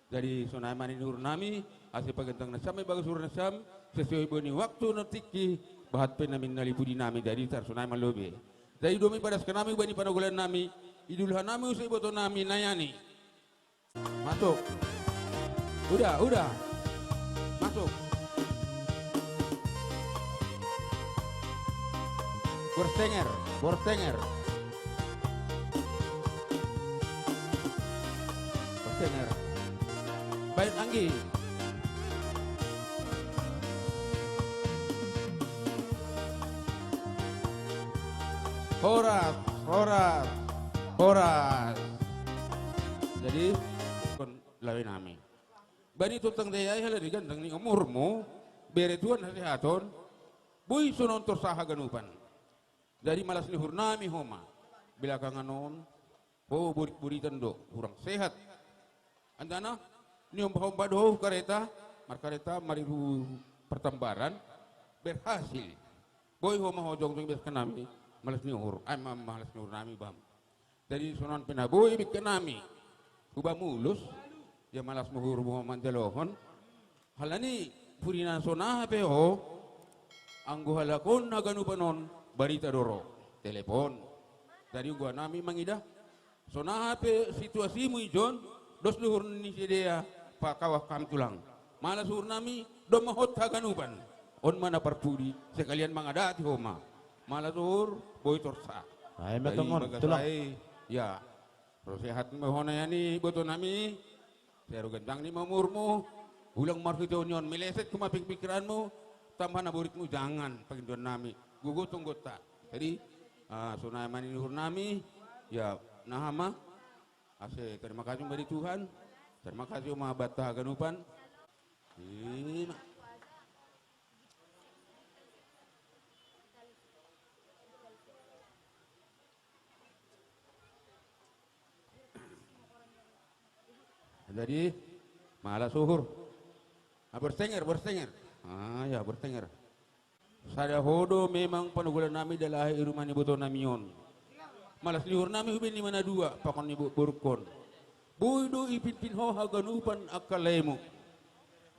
Jadi sonai ma nini uhurnami, ase paganjang nasiam ma ibagas uhur nasiam, sesuai boi ni waktu na tingki, bahat pe namin na lipudinami, jadi tarsonai ma lobei. Jadi dung i padaskan nami bani panogolannami, idul hanami use ibotonami Nayani. Masuk. Udah, udah. Masuk. Borstenger, Borstenger. Borstenger. Baik, Anggi. Horas, horas, horas. Jadi, kon lawe nami. Bani tongtong dai ai, ala ni ganjang ni umurmu, bere Tuhan hasehaton, boi sonon torsa haganupan. Jadi malas ni uhurnami ho ma. Belakangan on, ho borit-boritan do, hurang sehat. Antana, niombah-ombah do ho kareta, markareta, mariru partambaran, berhasil. Boi ho ma ho jongjong ibagas nami, malas ni uhur, ai ma-, malas ni uhurnami bam. Jadi songon pe na boi bingkannami. Hubam ulos, ia malas ma uhurmu manjalohon. Halani purina songon aha pe ho, anggo halak on haganupan on, barita do ro, telepon. Jadi ungguan nami mangidah, songon aha pe situasimu ijon, dos do uhur ni sidea, pakawah hami tulang. Malas uhurnami, domma hot haganupan. On ma na parpudi, sekalian mangadati ho ma. Malas uhur, boi torsa. Ai ma tongon, ibagas tulang. Ai, ya. Ro sehat ma ho Nayani ibotonami. Sai ro ganjang ni ma umurmu. Ulang marhitehon ni on meleset tu ma pingpikiranmu. Tambah na boritmu jangan pangidoannami. Gogo tonggonta. Jadi, ah, sonai ma nini uhurnami. Ya, naha ma. Ase terima kasih bani Tuhan. Terima kasih ma banta haganupan. Ima. Jadi, malas uhur. Ah, Borstenger, Borstenger. Ah, ya, Borstenger. Sada ho do memang panogolan nami dalahi i rumah ni boto nami on. Malas ni uhur nami hubaen ni manadua, pakon ni bo-, borungkon. Boi do ipinpin ho haganupan angka laemu.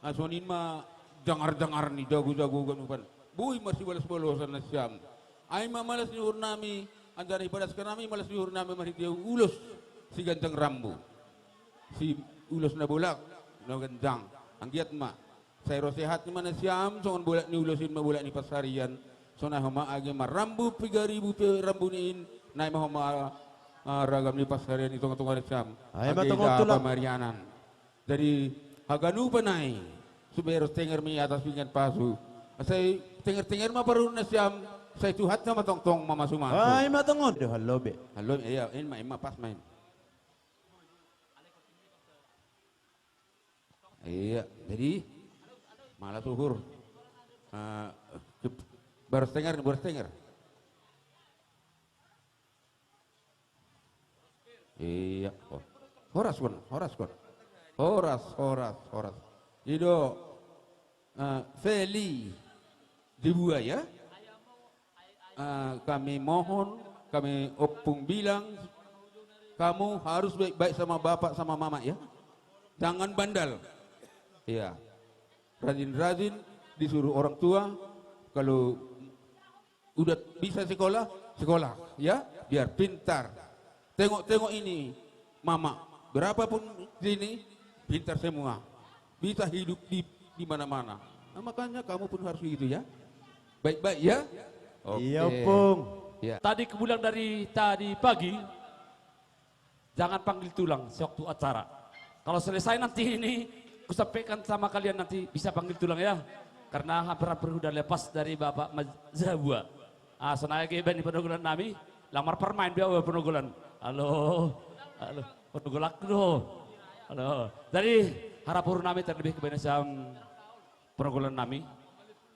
Asa songon i ma jangar-jangar ni jago-jago ganupan. Boi marsibalos-balosan nasiam. Ai ma malas ni uhur nami, anjaha na ipadaskan nami malas ni uhur nami marhite ulos si ganjang rambu. Si ulos na bolak, na ganjang. Anggiat ma. Sai ro sehat ni ma nasiam, songon bolak ni ulos in ma bolak ni pansarian. Sonai homa age ma rambu piga ribu pe rambu ni in, nai ma homa, ah, ragam ni pansarian i tonga-tonga nasiam. Ai ma tongon tulang. Pamarianan. Jadi haganupan nai, supaya ro tenger ma i atas pinggan pasu. Sai tenger-tenger ma paruru nasiam, sai Tuhanta ma tongtong mamasu-masu. Ai ma tongon. Do hallobe. Hallobe, iya, in ma, in ma, pas ma in. Iya, jadi malas uhur. Ah, cep-, baros tenger, baros tenger. Iya, oh. Horas kon, horas kon. Horas, horas, horas. Ido, ah, Feli di Buaya. Ah, kami mohon, kami ompung bilang, kamu harus baik-baik sama bapak sama mama ya. Jangan bandel. Iya. Rajin-rajin disuruh orang tua, kalau udah bisa sekolah, sekolah ya, biar pintar. Tengok-tengok ini, mama, berapapun ini, pintar semua. Bisa hidup di, di mana-mana. Nah, makanya kamu pun harus begitu ya. Baik-baik ya. Oke. Iya, Ompung. Ya. Tadi kebulang dari tadi pagi, jangan panggil tulang sewaktu acara. Kalau selesai nanti ini, kusampaikan sama kalian nanti bisa panggil tulang ya. Karena hampir-hampir udah lepas dari Bapak Maj-, Zabua. Ah, sonai age baen ni panogolan nami, lang marparmaen be ahu panogolan. Halo, halo, panogolak do. Halo. Jadi, harap uhur nami terlebih kepada siam panogolan nami.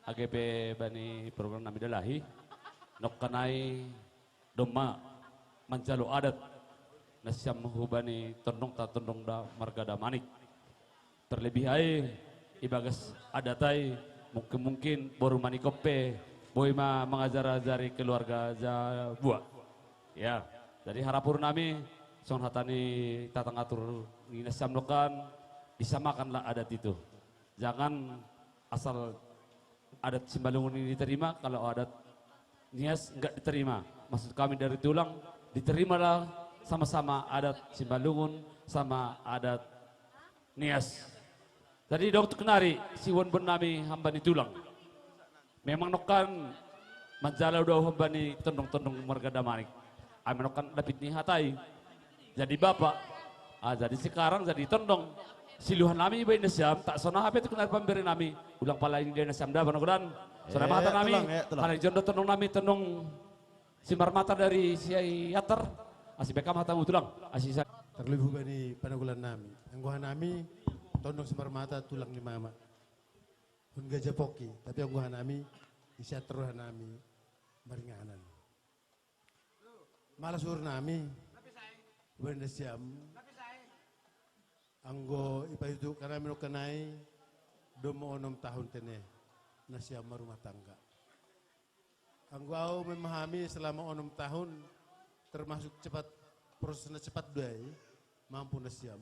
Age pe baen ni panogolan nami dalahi. Nongkanai domma manjalo adat nasiam hubani tondongta tondong da marga Damanik. Terlebih ai ibagas adat ai mungkin-mungkin boru Manik on pe boi ma mangajar-ajari keluarga Zabua. Ya, jadi harap uhur nami songon hata ni tatanggatur ni nasiam nongkan disamakanlah adat itu. Jangan asal adat Simalungun ini diterima, kalau adat Nias enggak diterima. Maksud kami dari tulang, diterimalah sama-sama adat Simalungun sama adat Nias. Jadi dok tu kenari si won bon nami hamba ni tulang. Memang nokkan manjalo do hamba ni tondong-tondong marga Damanik. Ai manokkan dapit ni hatai. Jadi bapak, ah, jadi sekarang jadi tondong. Siluhan nami baen nasiam, tak sonang hape tu kenari pambere nami. Ulang pala ni dia nasiam da panogolan. Sonai ma hata nami, tulang, eh, tulang. Karena jondo tondong nami, tondong Simarmata dari Siatar. Asi baen ma hatamu tulang. Asi sa- Terlebih hubani panogolan nami. Anggo hanami, tondong Simarmata tulang ni mama. Hun gaja pongki, tapi anggo hanami, di Siatar hanami maringanan. Malas uhur nami, hubani nasiam. Anggo ipaihutihutkan nami nongkanai, domma onom tahun tene nasiam marumah tangga. Anggo au memahami selama onom tahun, termasuk cepat, proses na cepat do ai, mampu nasiam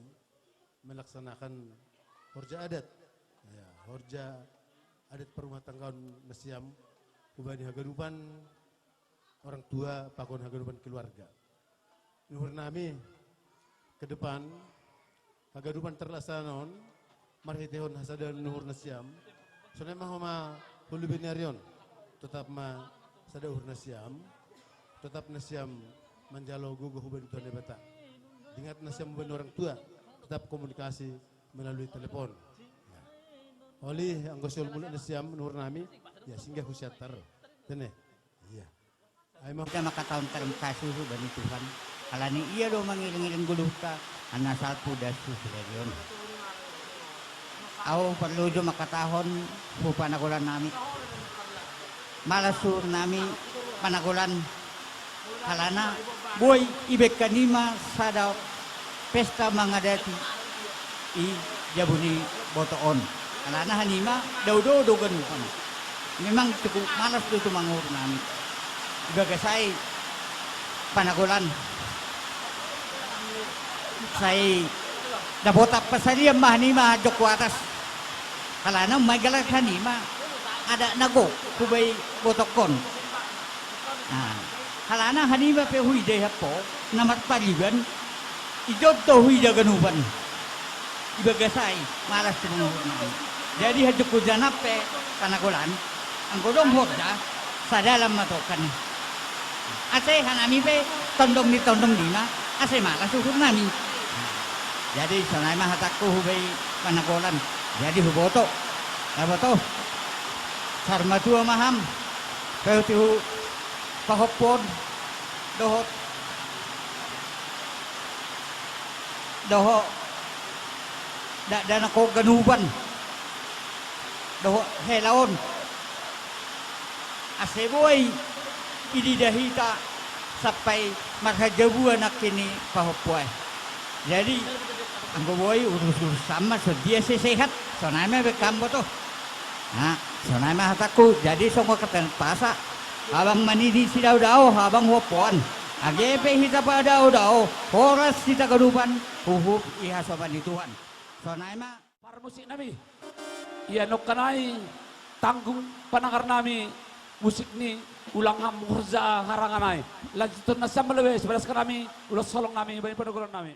melaksanakan horja adat. Ya, horja adat perumah tanggaon nasiam, hubani haganupan orang tua, pakon haganupan keluarga. Ni uhur nami, ke depan, haganupan terlaksana on, marhitehon hasadaon ni uhur nasiam, sonai ma homa hulubi ni ari on, totap ma sada uhur nasiam, totap nasiam manjalo gogo hubani Tuhan Debata. Dingat nasiam hubani orang tua, tetap komunikasi melalui telepon. Ya. Oli, anggo siol mulak nasiam ni uhur nami, ya singgah hu Siatar. Tene. Iya. Ai ma- Kita mangkatahon tarima kasih hubani Tuhan. Alani ia do mangiring-iring goluhta, anna salpu das hu sadari on. Au parlu jo mangkatahon hu panagolan nami. Malas uhur nami panagolan, alana boi ibaen hanima sada pesta mangadati i jabu ni boto on. Alana hanima daudo do ganupan. Memang cukup malas do tumangahur nami. Ibagas ai panagolan. Sai dapotan pasalian ma hanima jokku atas. Halana umai galat hanima. Adat na gok hubai botokkon. Nah, halana hanima pe huida i hampo na marpaliban. Ijon do huida ganupan. Ibagas ai malas tumangahur nami. Jadi hanjungkon janap pe panagolan. Anggo dong horja sadalan ma tongkan i. Ase hanami pe tondong ni tondong nima ase malas uhur nami. Jadi sonai ma hatangku hubai panagolan. Jadi huboto. Daboto. Saur matua ma ham. Paihut-ihut pahompuon dohot dohot dakdanak on ganupan dohot hela on. Ase boi ididah hita sampai marhajabua nangkin i pahompu ai. Jadi anggo boi urus-urusan ma sondia ase sehat. Sonai ma baen hambo to. Nah, sonai ma hatangku. Jadi songon hata ni pasa, habang manini sidao-dao, habang huompu an. Age pe hita padao-dao, horas hita ganupan huhut i hasoman ni Tuhan. Sonai ma. Parmusik nami, ia nongkan ai tanggung panangar nami musik ni ulang ham horja harangan ai. Lanjuton nasiam ma labe sipadas nami ulos holong nami baen panagolan nami.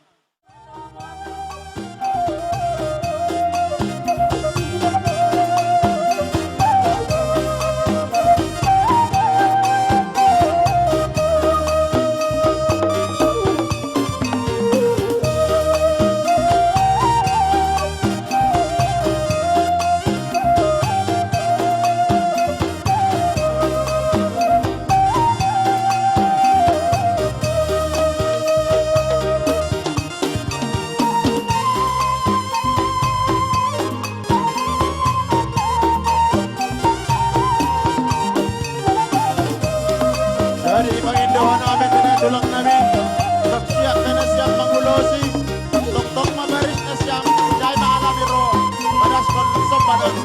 Jadi pangindo nami tu na tulang nami, siap pe nasiam mangulosi, tongtong ma barit nasiam, sai ma alami ro, padaskon somba nami.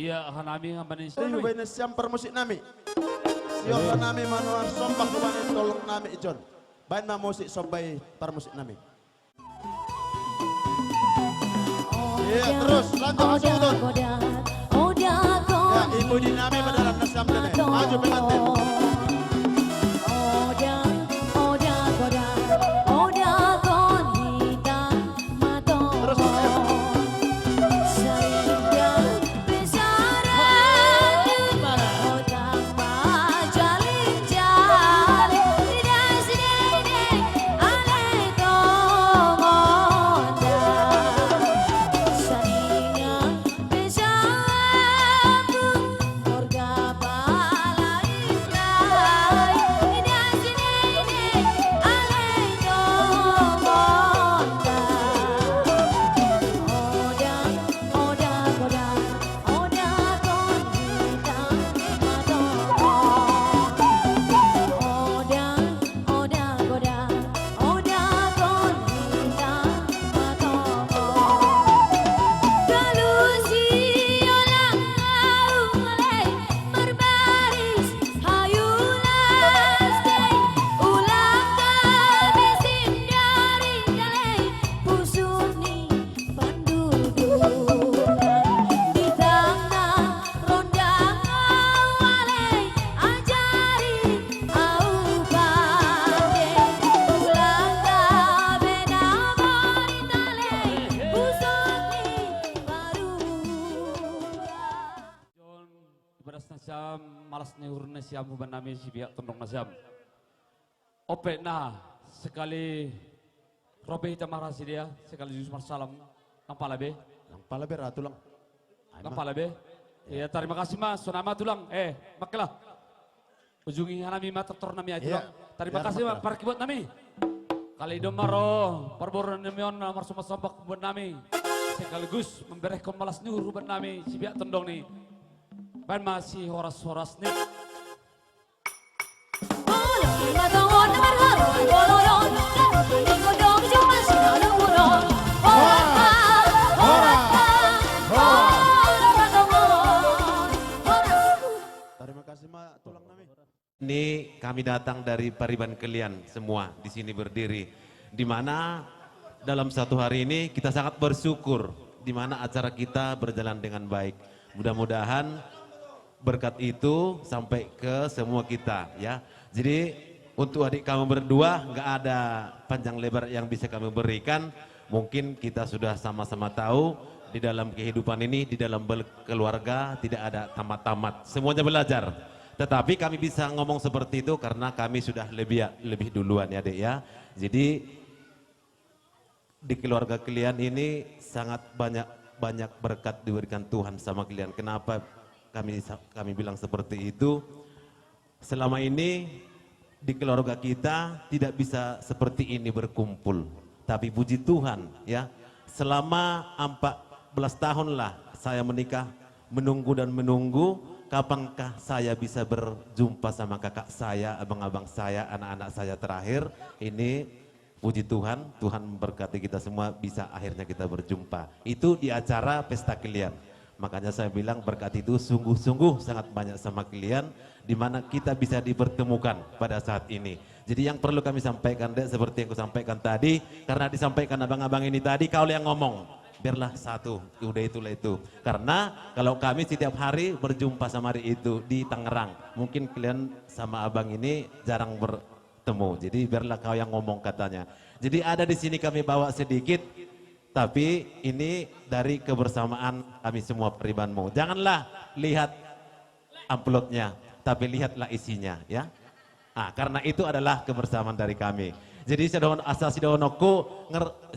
Iya, hanami ngambanin. Ayo, baina siam parmusik nami. Siap hanami manoan sombak, baina tolong nami John. Bain ma musik sombai parmusik nami. Iya, terus lanjut, masuk, John. Ya, ibu dinami pada lantas sampai nih. Maju pengantin. Terus, terus. John, ibadas na siam, malas ni uhur na siam, uban nami si biak tondong na siam. Ope na, sekali robe hita marasi dia, sekali jus marsalam, lang pala be. Lang pala be ra tulang. Lang pala be. Ya, terima kasih ma, sonama tulang. Eh, makela. Ujungi hanami ma tortor nami ai tulang. Terima kasih ma, parkibot nami. Kali do maro, parboru nami on, marsomba-somba uban nami. Sekaligus memberehkon malas ni uhur uban nami, si biak tondong ni. Baen ma si horas-horas ni. Terima kasih ma tulang nami. Ini kami datang dari Pariban Kelian semua di sini berdiri. Di mana dalam satu hari ini kita sangat bersyukur di mana acara kita berjalan dengan baik. Mudah-mudahan berkat itu sampai ke semua kita, ya. Jadi untuk adik kamu berdua nggak ada panjang lebar yang bisa kami berikan. Mungkin kita sudah sama-sama tahu di dalam kehidupan ini, di dalam berkeluarga tidak ada tamat-tamat. Semuanya belajar. Tetapi kami bisa ngomong seperti itu karena kami sudah lebih, lebih duluan ya, Dek, ya. Jadi di keluarga kalian ini sangat banyak, banyak berkat diberikan Tuhan sama kalian. Kenapa kami, kami bilang seperti itu? Selama ini di keluarga kita tidak bisa seperti ini berkumpul. Tapi puji Tuhan, ya, selama empat belas tahun lah saya menikah, menunggu dan menunggu, kapankah saya bisa berjumpa sama kakak saya, abang-abang saya, anak-anak saya terakhir. Ini puji Tuhan, Tuhan memberkati kita semua, bisa akhirnya kita berjumpa. Itu di acara pesta kalian. Makanya saya bilang berkat itu sungguh-sungguh sangat banyak sama kalian, di mana kita bisa dipertemukan pada saat ini. Jadi yang perlu kami sampaikan, Dek, seperti yang kusampaikan tadi, karena disampaikan abang-abang ini tadi, kau yang ngomong, biarlah satu, udah itulah itu. Karena kalau kami setiap hari berjumpa sama hari itu di Tangerang, mungkin kalian sama abang ini jarang bertemu. Jadi biarlah kau yang ngomong katanya. Jadi ada di sini kami bawa sedikit, tapi ini dari kebersamaan kami semua paribanmu. Janganlah lihat amplopnya, tapi lihatlah isinya, ya. Ah, karena itu adalah kebersamaan dari kami. Jadi, asa dohononku,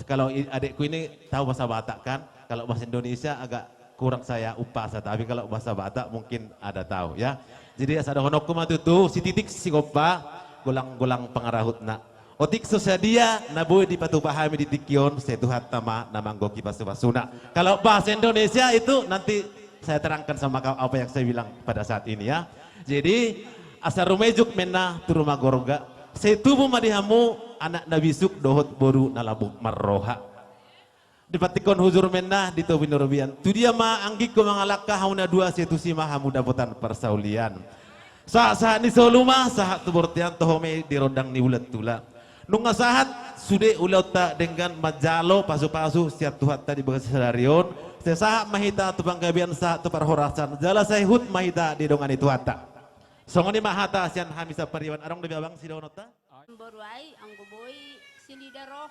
kalau adikku ini tahu bahasa Batak kan, kalau bahasa Indonesia agak kurang saya upas, tapi kalau bahasa Batak mungkin ada tahu, ya. Jadi, asa dohononku ma tutu, si titik si gopa, golang-golang pangarahutna. Otik so sadia na boi dipatupa hami di tingki on, sai Tuhanta ma na manggohi pasupasuna. Kalau bahasa Indonesia itu nanti saya terangkan sama kau apa yang saya bilang pada saat ini, ya. Jadi, asa rumejuk ma inna tu ruma gorga, sai tubu ma di hamu anak na bisuk dohot boru na lambok marroha. Dipatikkon hujur mennah di to binorbian. Tu dia ma anggikku mangalangka hamu na dua situsi ma hamu dapotan parsaulian. Sahat-sahat ni solu ma, sahat tu bortian toho me di rondang ni bulan tula. Nunga sahat sude ulaonta denggan manjalo pasu-pasu sian Tuhanta di bagasan sadari on. Sai sahat ma hita tu panggabean sahat tu parhorasan. Jala sai huhut ma hita di dongan ni Tuhanta. Songon i ma hata sian hami sapariban, adong dope abang sidohononta? Boru ai anggo boi silida roh,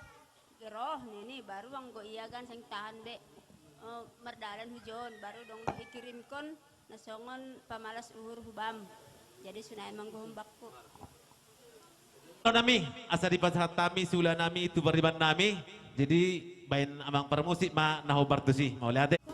roh nini baru anggo ia gan seng tahan be. Oh, mardalan hujon baru dong do ikirimkon na songon pamalas uhur hubam. Jadi sunai manggohom bakku. Nami asa dipasahat hami sula nami tu pariban nami. Jadi baen amang parmusik ma na hombar tusi. Mauliate.